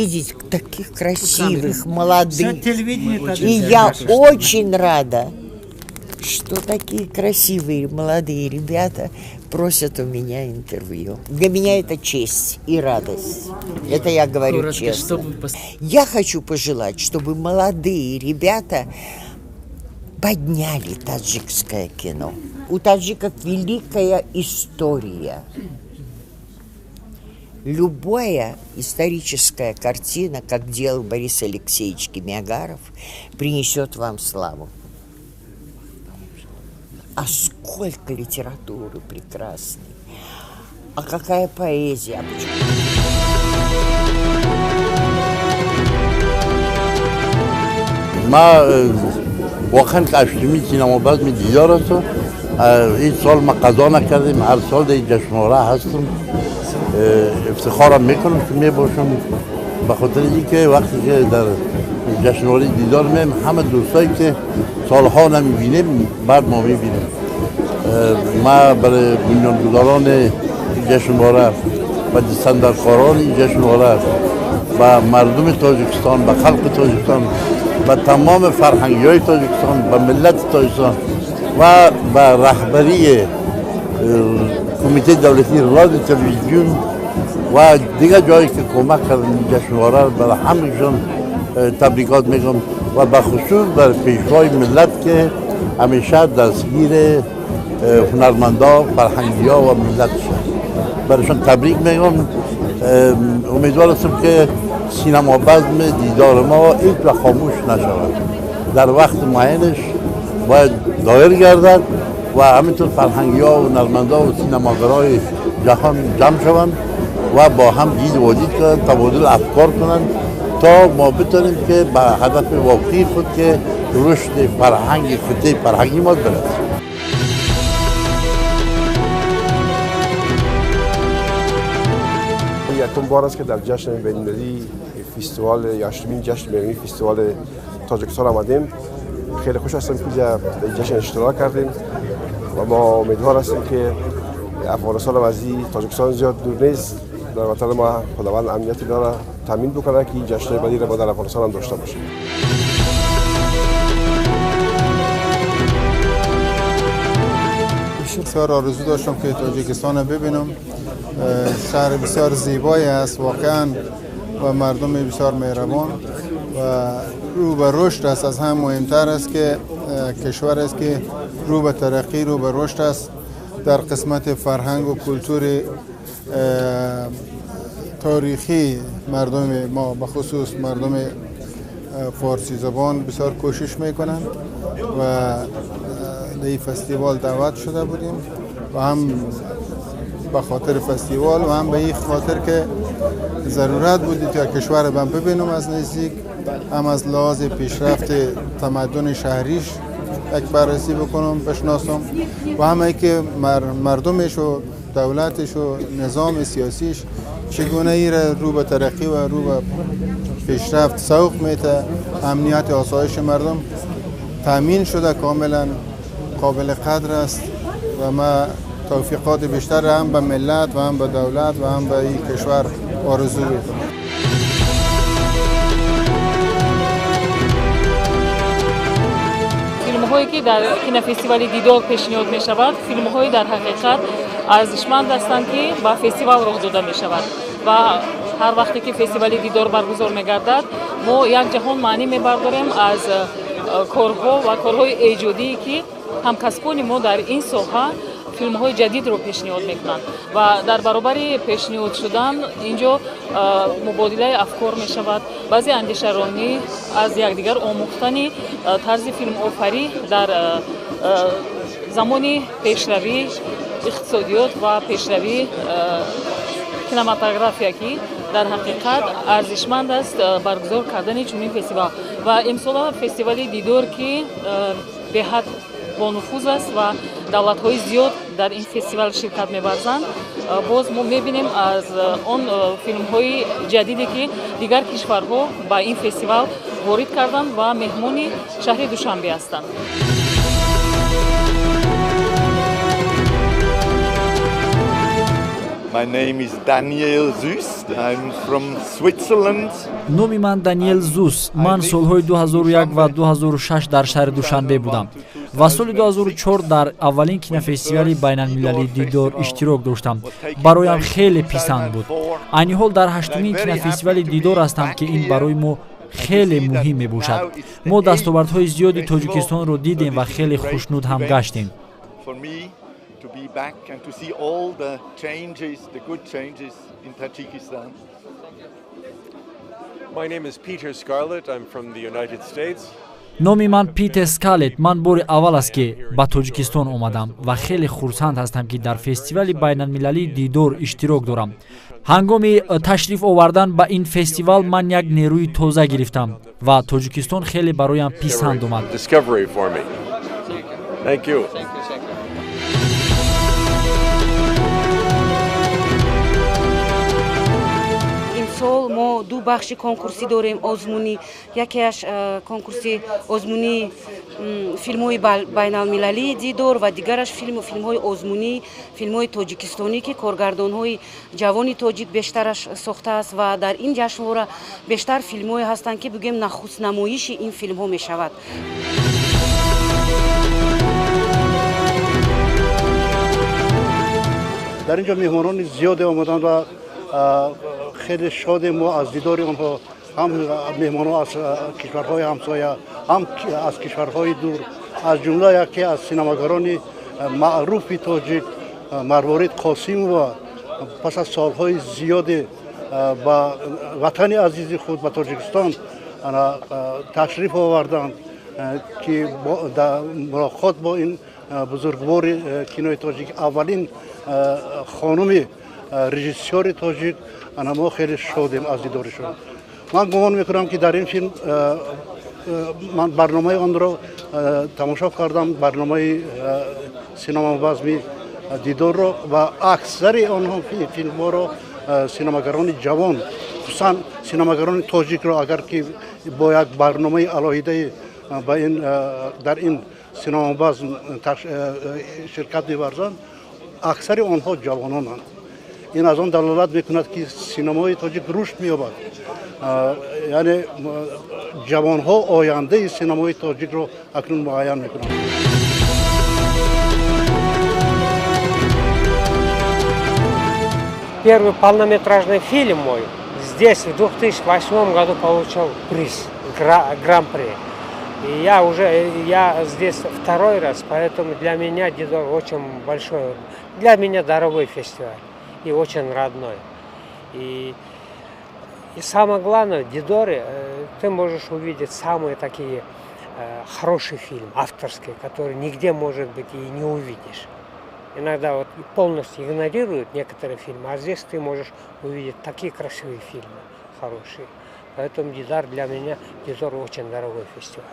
видеть таких красивых, молодых. И я очень рада, что такие красивые молодые ребята просят у меня интервью. Для меня это честь и радость. Это я говорю Коротко, честно. Чтобы Я хочу пожелать, чтобы молодые ребята подняли таджикское кино. У таджиков великая история. Любая историческая картина, как делал Борис Алексеевич Кимиагаров, принесет вам славу. А сколько литературы прекрасной! А какая поэзия! А почему? ما واقعا که اشتمی سینما بزم دیدار است. این سال ما قضا نکردیم، هر سال در جشنواره هستم. افتخارم میکنم که میباشم، به خاطر اینکه وقتی که در جشنواره دیدار میم همه دوستایی که سالها نمیبینیم بعد ما میبینیم. ما برای بنیانگذاران جشنواره و دستاندرکاران جشنواره و مردم تاجیکستان و خلق تاجیکستان و تمام فرهنگی های تاجیکستان و ملت تاجیکستان و به رهبری کمیته دولتی رادیو تلویزیون و دیگر جایی که کمک کردن جشنواره برای همشون تبریکات میگم و به خصوص بر پیشوای ملت که همیشه دستگیر هنرمندا، فرهنگی ها و ملت شد، برایشان تبریک میگم. امیدوار هستم که سینما بزم دیدار ما هیچ وقت خاموش نشود، در وقت معینش باید دایر گردد و همینطور فرهنگی ها و هنرمندا و سینماگرای جهان جمع شوند و با هم دید و وادید کنند، تبادل افکار کنند تا ما بتونیم که به هدف واقعی خود که رشد فرهنگ خطه فرهنگی ما برسیم. یکم بار است که در جشن بین‌المللی فستیوال یا هشتمین جشن بین‌المللی فستیوال تاجیکستان آمدیم. خیلی خوش هستم که در جشن اشتراک کردیم و ما امیدوار هستیم که افغانستان از این تاجیکستان زیاد دور نیست. در وطن ما خداوند امنیتی داره تامین بکنه که این جشن بعدی را ما در افغانستان هم داشته باشیم. بسیار آرزو داشتم که تاجیکستان ببینم. شهر بسیار زیبایی است واقعا و مردم بسیار مهربان و رو به رشد است. از هم مهمتر است که کشور است که رو به ترقی، رو به رشد است. در قسمت فرهنگ و کلتور تاریخی مردم ما، به خصوص مردم فارسی زبان، بسیار کوشش میکنند و در این فستیوال دعوت شده بودیم و هم به خاطر فستیوال و هم به این خاطر که ضرورت بود تا کشور بم ببینم از نزدیک، هم از لحاظ پیشرفت تمدن شهریش یک بررسی بکنم، بشناسم و هم ای که مردمش و دولتش و نظام سیاسیش چگونه ای را رو به ترقی و رو به پیشرفت سوق میته. امنیت آسایش مردم تامین شده، کاملا قابل قدر است و ما توفیقات بیشتر هم به ملت و هم به دولت و هم به این کشور آرزو میکنم. فیلم‌هایی که در кинофестивали Дидор пешниҳод мешавад, филмҳои дар ҳақиқат арзишманд ҳастанд, ки ба фестивал роҳ дода мешавад ва ҳар вақте ки фестивали Дидор баргузор мегардад, мо як ҷаҳон маънӣ мебардорем аз корҳо ва корҳои эҷодие, ки ҳамкасбони мо дар ин соҳа филмҳои ҷадидро пешниҳод мекунанд ва дар баробари пешниҳод шудан инҷо мубодилаи афкор мешавад, баъзе андешаронӣ, аз якдигар омӯхтани тарзи филмофарӣ дар замони пешравии иқтисодиёт ва пешравии кинематография, ки дар ҳақиқат арзишманд аст баргузор кардани чунин фестивал. Ва имсола фестивали Дидор, ки беҳад бонуфуз аст ва давлатҳои зиёд дар ин фестивал ширкат меварзанд, боз мо мебинем аз он филмҳои ҷадиде, ки дигар кишварҳо ба ин фестивал ворид карданд ва меҳмони шаҳри Душанбе ҳастанд. My name is Daniel Süss. I'm from Switzerland. Номи ман Даниэл Зус. Ман солҳои 2001 ва 2006 дар шаҳри Душанбе будам ва соли 2004 дар аввалин кинофестивали байналмилалии Дидор иштирок доштам. Бароям хеле писанд буд. Айни ҳол дар ҳаштумин кинофестивали Дидор ҳастам, ки ин барои мо хеле муҳим мебошад. Мо дастовардҳои зиёди Тоҷикистонро дидем ва хеле хушнуд ҳам гаштем. To be back and to see all the changes, the good changes in Tajikistan. My name is Peter Scarlett. I'm from the United States. Номи ман Питер Скарлет. Ман бори аввал аст, ки ба Тоҷикистон омадам ва хеле хурсанд ҳастам, ки дар фестивали байналмилалии Дидор иштирок дорам. Ҳангоми ташриф овардан ба ин фестивал ман як нерӯи тоза гирифтам ва Тоҷикистон хеле бароям писанд омад. Discovery for me. Thank you. Имсол мо ду бахши конкурсӣ дорем озмунӣ. Якеаш конкурси озмунии филмҳои байналмилалии Дидор ва дигараш филмҳои озмунии филмҳои тоҷикистонӣ, ки коргардонҳои ҷавони тоҷик бештараш сохтааст, ва дар ин ҷашнвора бештар филмҳое ҳастанд, ки бигӯем нахустнамоиши ин филмҳо мешавад. Дар ин ҷо меҳмонони зиёде омаданд ва хеле шодем мо аз дидори онҳо, ҳам меҳмонҳо аз кишварҳои ҳамсоя, ҳам аз кишварҳои дур, аз ҷумла яке аз синамогарони маъруфи тоҷик Марворид Қосимова пас аз солҳои зиёде ба ватани азизи худ, ба Тоҷикистон ташриф оварданд, ки мулоқот бо ин бузургвори кинои тоҷик, аввалин хонуми режиссёри тоҷик, ана мо хеле шодем аз дидоришон. Ман гумон мекунам, ки дар ин филм, ман барномаи онро тамошо кардам, барномаи синамобазми Дидорро, ва аксари онҳо филмҳоро синамогарони ҷавон, хусусан синамогарони тоҷикро, агар ки бо як барномаи алоҳидаи ба ин дар ин синамобазм ширкат меварзанд, аксари онҳо ҷавононанд. Ин аз он далолат мекунад, ки синамои тоҷик рушд меёбад, яъне ҷавонҳо ояндаи синамои тоҷикро акнун муайян мекунанд. Первый полнометражный фильм мой здесь в 2008 году получил приз Гран-при. И я здесь второй раз, поэтому для меня Дидор очень большой, для меня дорогой фестиваль и очень родной. И самое главное, в Дидоре ты можешь увидеть самые такие хорошие фильмы, авторские, которые нигде, может быть, и не увидишь. Иногда вот полностью игнорируют некоторые фильмы, а здесь ты можешь увидеть такие красивые фильмы, хорошие. Поэтому Дидар для меня, Дидор очень дорогой фестиваль.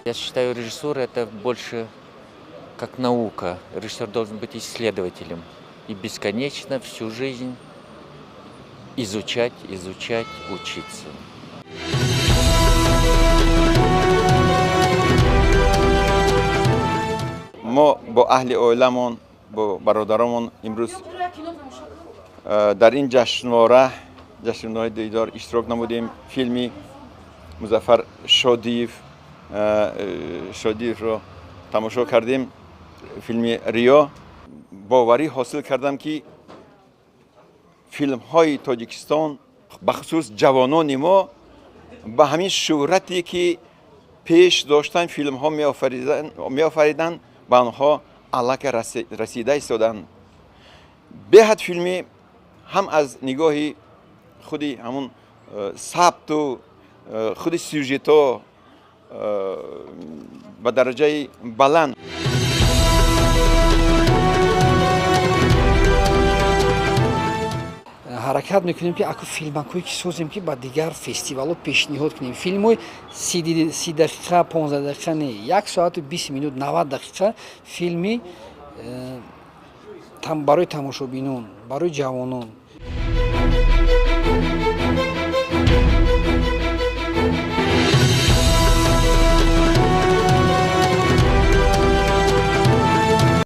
Я считаю, режиссура — это больше как наука. Режиссер должен быть исследователем и бесконечно всю жизнь изучать, изучать, учиться. Мо бо аҳли оиламон, бо бародарамон имрӯз дар ин ҷашнвора, ҷашнвораи Дидор иштирок намудем. Филми Музаффар Шодиевро тамошо кардем, филми Рио. Боварӣ ҳосил кардам, ки филмҳои Тоҷикистон, бахусус ҷавонони мо, ба ҳамин шӯҳрате, ки пеш доштан филмҳо меофариданд, ба онҳо аллакай расида истоданд. Беҳад филми ҳам аз нигоҳи худи ҳамун сабту худи сюжето ба дараҷаи баланд. Ҳаракат мекунем, ки аку филмакҳое ки созем, ки ба дигар фестивалҳо пешниҳод кунем. Филмҳои 30 дақиқа, 15 дақиқа не, 1 соату 20 минут, 90 дақиқа филми барои тамошобинон, барои ҷавонон.